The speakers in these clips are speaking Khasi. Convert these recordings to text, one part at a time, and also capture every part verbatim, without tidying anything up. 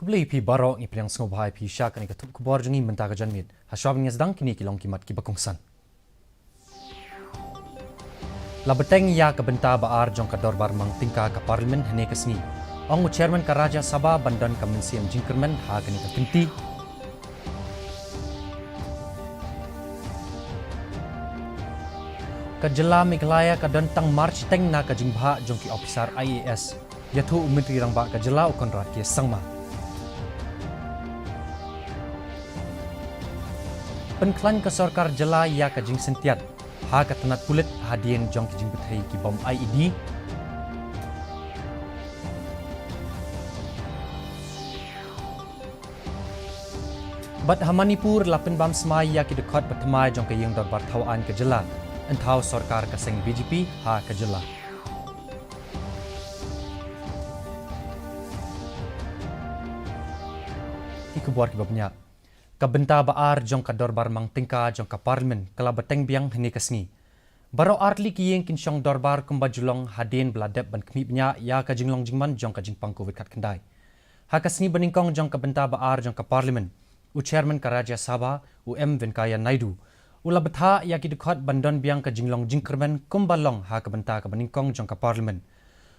Khublei ïa phi baroh, ngi pdiang sngewbha ïa phi sha kane ka thup khubor jong ngi mynta ka janmiet. Hashwa ban ïa sdang, kine ki long ki mat kiba kongsan. La bteng ïa ka bynta ba ar jong ka dorbar mang tyngka ka Parliament hynne ka sngi. Ong u Chairman ka Rajya Sabha ban don ka mynsiem jingkyrmen ha kane ka kynti. Ka jylla Meghalaya ka don tang marshiteng na ka jingbhah jong ki ophisar I A S. Ïathuh u Myntri Rangbah ka jylla u Conrad K Sangma. Pynkhlaiñ ka sorkar jylla ïa ka jingsyntiat ha ka tnat pulit hadien jong ki jingbthei ki bom I E D. Bad ha Manipur la pynbam smai ïa ki dkhot ba thymmai jong ka ïing dorbar thaw aiñ ka jylla, yn thaw sorkar ka seng B J P ha ka jylla. Ki khubor kiba bniah. Ka bynta ba ar jong ka dorbar mang tyngka jong ka Parliament ka la bteng biang hynne ka sngi. Baroh artylli ki ïing kin shong dorbar kumba ju long hadien ba la dep ban khmih bniah ïa ka jinglong jingman jong ka jingpang Covid khatkhyndai. Ha ka sngi banyngkong jong ka bynta ba ar jong ka Parliament, u Chairman ka Rajya Sabha, u M Venkaiah Naidu, u la bthah ïa ki dkhot ban don biang ka jinglong jingkyrmen kumba long ha ka bynta ka banyngkong jong ka Parliament.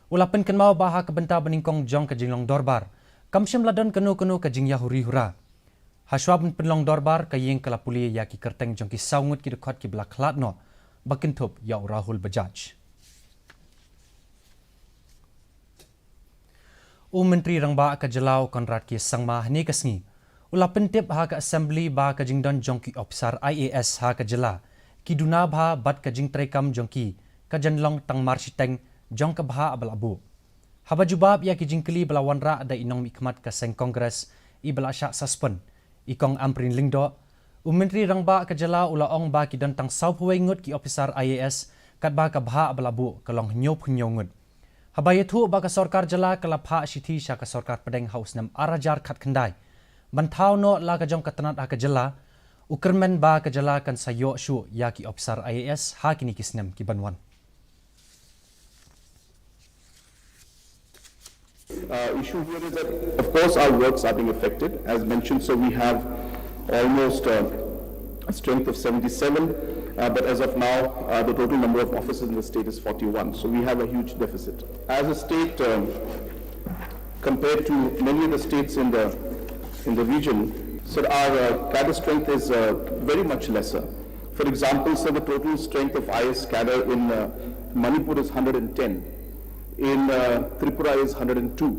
U la pynkynmaw ba ha ka bynta banyngkong jong ka jinglong dorbar, kam shym la don kano kano ka jingïahuri hura. Hashwa ban pynlong dorbar, ka ïing ka la pule ïa ki kyrteng jong ki saw ngut ki dkhot kiba la khlad noh, ba kynthup ïa u Rahul Bajaj. U Myntri Rangbah ka jylla u Conrad K Sangma hynne ka sngi u la pyntip ha ka Assembly ba ka jingdon jong ki ophisar I A S ha ka jylla, ki duna bha bad ka jingtreikam jong ki ka jan long tang marshiteng jong ka bhah ba la buh. Haba jubab ïa ki jingkylli ba la wanrah da i nongmihkhmat ka seng Congress iba la shah suspend, i Kong Ampareen Lyngdoh, u Myntri Rangbah ka jylla u la ong ba ki don tang sawphew wei ngut ki ophisar I A S, katba ka bhah ba la buh ka long hynñiewphew hynñiew ngut. Haba ïathuh ba ka sorkar jylla ka la phah shithi sha ka sorkar pdeng ha u snem ar hajar khatkhyndai ban thaw noh la ka jong ka tnat ha ka jylla, u kyrmen ba ka jylla kan sa ïoh shuh ïa ki ophisar I A S ha kine ki snem kiban wan. Uh, issue here is that, of course, our works are being affected, as mentioned. So we have almost uh, a strength of seventy-seven, uh, but as of now, uh, the total number of officers in the state is forty-one. So we have a huge deficit. As a state, um, compared to many of the states in the in the region, so our uh, cadre strength is uh, very much lesser. For example, so the total strength of I S cadre in uh, Manipur is hundred and ten, in uh, Tripura is hundred and two,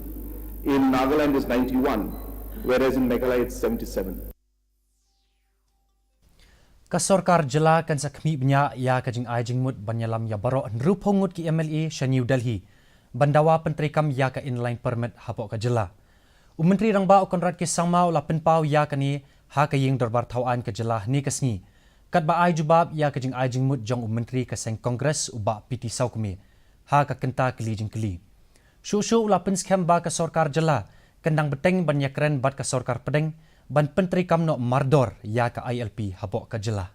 in Nagaland is ninety-one, whereas in Meghalaya it's seventy-seven. Ka sorkar jylla kan sa khmih bniah ïa ka jingai jingmut ban ïalam ïa baroh hynriewphew ngut ki M L A sha New Delhi ban dawa pyntreikam ïa ka inline permit hapoh ka jylla. U Myntri Rangbah u Conrad K Sangma u la pynpaw ïa kane ha ka ïing dorbar thaw aiñ ka jylla hynne ka sngi, katba ai jubab ïa ka jingai jingmut jong u Myntri ka seng Congress u Bah P T Sawkmie ha ka kynta kylli jingkylli. Shuh shuh u la pynskhem ba ka sorkar jylla kan dang bteng ban ïakren bad ka sorkar pdeng ban pyntreikam noh mardor ïa ka I L P hapoh ka jylla.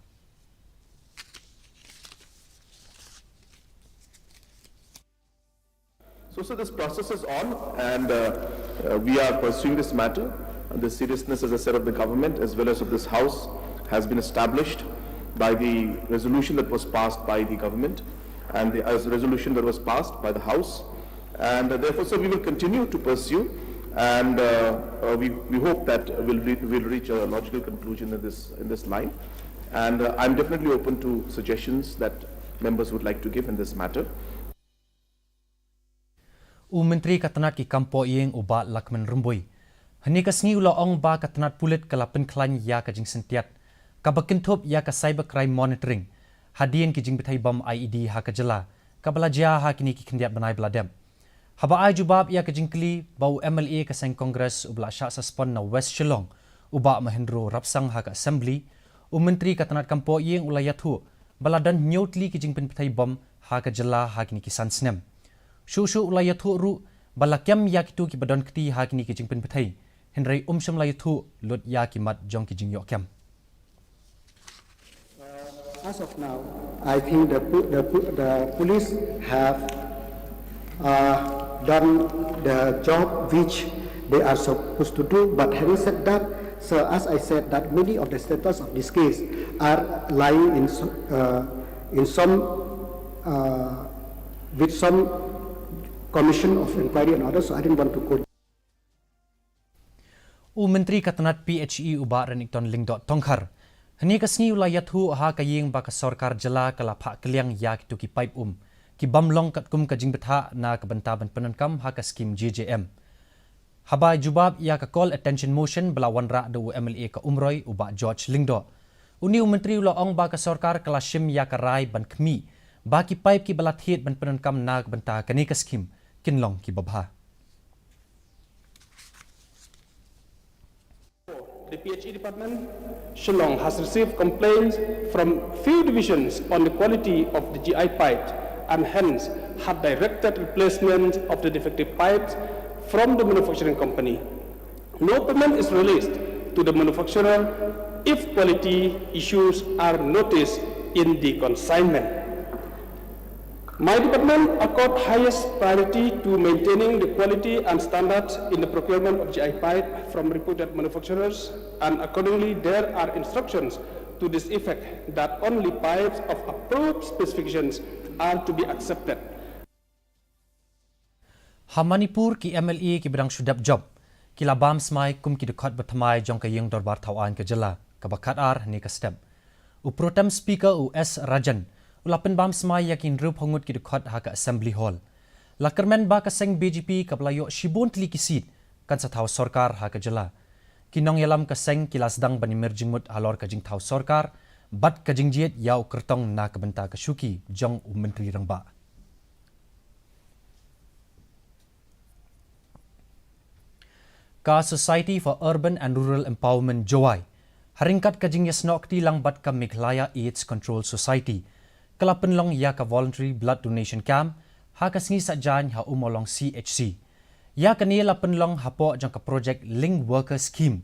So, so this process is on, and uh, uh, we are pursuing this matter. And the seriousness, as I said, of the government as well as of this House has been established by the resolution that was passed by the government and the as resolution that was passed by the House. And uh, therefore, so we will continue to pursue, and uh, uh, we, we hope that we'll, re- we'll reach a logical conclusion in this, in this line. And uh, I'm definitely open to suggestions that members would like to give in this matter. U Myntri ka tnat ki kam poh ïing u Bah Lahkmen Rymbui hynne ka sngi u la ong ba ka tnat pulit ka la pynkhlaiñ ïa ka jingsyntiat kaba kynthup ïa ka cybercrime monitoring hadien ki jingbthei bom I E D ha ka jylla kaba la jia ha kine ki khyndiat bnai ba la dep. Haba ai jubab ïa ka jingkylli ba u M L A ka seng Congress uba la shah suspend na West Shillong, u Bah Mahendra Rapsang, ha ka Assembly, u Myntri ka tnat kam poh ïing u la ïathuh ba la don hynñiew tylli ki jingpynbthei bom ha ka jylla ha kine ki san snem. Shuh shuh u la ïathuh ruh ba la kem ïa kito kiba don kti ha kine ki jingpynbthei, hynrei um shym la ïathuh lut ïa ki mat jong ki jingïoh kem. As of now, I think the, po- the, po- the police have uh, done the job which they are supposed to do. But having said that, sir, as I said, that many of the status of this case are lying in so- uh, in some uh, with some commission of inquiry and others. So I didn't want to quote. U Myntri ka tnad P H E u Bah Renikton Lyngdoh Tongkhar hynne ka sngi u la ïathuh ha ka ïing ba ka sorkar jylla ka la phah kylliang ïa kito ki paip um ki bym long katkum ka jingbthah na ka bynta ban pyndonkam ha ka skim J J M. Haba jubab ïa ka call attention motion ba la wanrah da u M L A ka Umroi u Bah George Lyngdoh, une u myntri u la ong ba ka sorkar ka la shim ïa ka rai ban khmih ba ki paip kiba la thied ban pyndonkam na ka bynta kane ka skim kin long kiba bha. The P H E department, Shillong, has received complaints from few divisions on the quality of the G I pipes and hence had directed replacement of the defective pipes from the manufacturing company. No payment is released to the manufacturer if quality issues are noticed in the consignment. My department accord highest priority to maintaining the quality and standards in the procurement of G I pipe from reputed manufacturers, and accordingly, there are instructions to this effect that only pipes of approved specifications are to be accepted. Ha Manipur, ki M L A kiba dang shu dep jop ki la bam smai kum ki dkhot ba thymmai jong ka ïing dorbar thaw aiñ ka jylla kaba khatar hynne ka step. U Pro Tem Speaker u S Rajan u la pynbam smai ïa ki hynriewphew ngut ki dkhot ha ka Assembly Hall. La kyrmen ba ka seng B J P kaba la ïoh shibun tylli ki seat kan sa thaw sorkar ha ka jylla. Ki nongïalam ka seng ki la sdang ban ïamir jingmut halor ka jingthaw sorkar bad ka jingjied ïa u kyrtong na ka bynta ka shuki jong u Myntri Rangbah. Ka Society for Urban and Rural Empowerment Jowai, ha ryngkat ka jingïasnoh kti lang bad ka Meghalaya AIDS Control Society, ka la pynlong ïa ka Voluntary Blood Donation Camp ha ka sngi Saitjaiñ ha Ummawlong C H C. Ïa kane la pynlong hapoh jong ka projek Link Worker Scheme.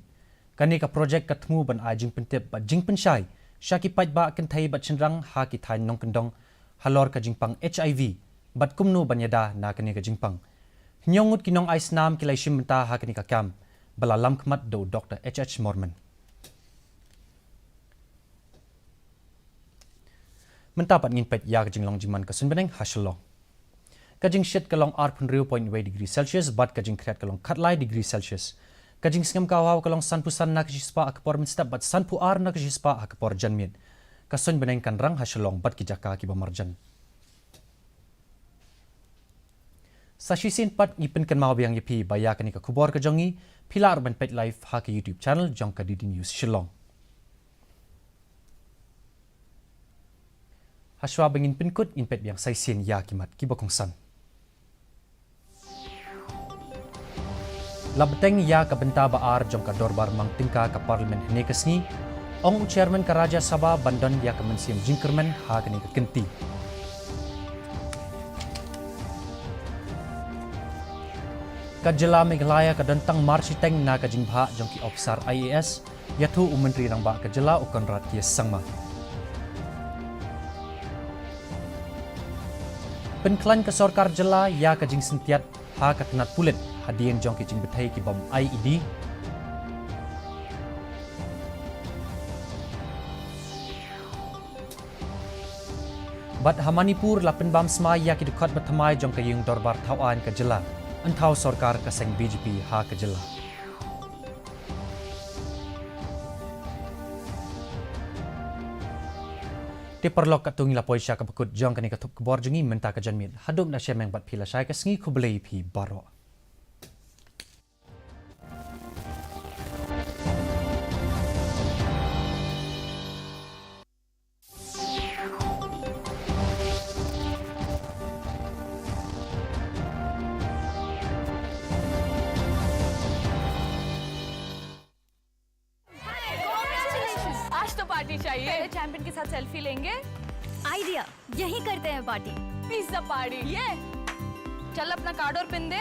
Kane ka projek ka thmu ban ai jingpyntip bad jingpynshai sha ki paidbah kynthei bad shynrang ha ki thaiñ nongkyndong halor ka jingpang H I V bad kumno ban ïada na kane ka jingpang. Hynñiew ngut ki nongai snam ki la ïashim bynta ha kane ka camp ba la lamkhmat da u Doktor H H Morman. Mynta pat ngin peit ïa ka jinglong jingman ka suiñ bneng ha Shillong. Ka jingshit ka long arphew hynriew point wei degree Celsius bad ka jingkhriat ka long khatlai degree Celsius. Ka jingsngem ka hawa ka long sanphew san na ka shispah ha ka por mynstep bad sanphew ar na ka shispah ha ka por janmiet. Ka suiñ bneng kan rang ha Shillong bad ki jaka kiba marjan. Sa shisien pat ngi pynkynmaw biang ïa phi ba ïa kane ka khubor ka jong ngi phi lah ruh ban peit live ha ka YouTube channel jong ka D D News Shillong. Hashwa ba ngin pynkut ngin peit biang sa shisien ïa ki mat kiba kongsan. La bteng ïa ka bynta ba ar jong ka dorbar mang tyngka ka Parliament hynne ka sngi, ong u Chairman ka Rajya Sabha ban don ïa ka mynsiem jingkyrmen ha kane ka kynti. Ka jylla Meghalaya ka don tang mar shiteng na ka jingbhah jong ki ophisar I A S, ïathuh u Myntri Rangbah ka jylla u Conrad K Sangma. Pynkhlaiñ ka sorkar jylla ïa ka jingsyntiat ha ka tnat pulit hadien jong ki jingbthei ki bom I E D. Bad ha Manipur la pynbam smai ïa ki dkhot ba thymmai jong ka ïing dorbar thaw aiñ ka jylla, yn thaw sorkar ka seng B J P ha ka jylla. Te paralok, katto ngi la poi sha kaba kut jong kane ka thup khubor jong ngi mynta ka janmiet. Haduh mynta shem bad phi lashai ka sngi, khublei phi baroh. आज तो पार्टी चाहिए। पहले चैंपियन के साथ सेल्फी लेंगे। आइडिया, यहीं करते हैं पार्टी। पिज़्ज़ा पार्टी। ये, चल अपना कार्ड और पिन दे।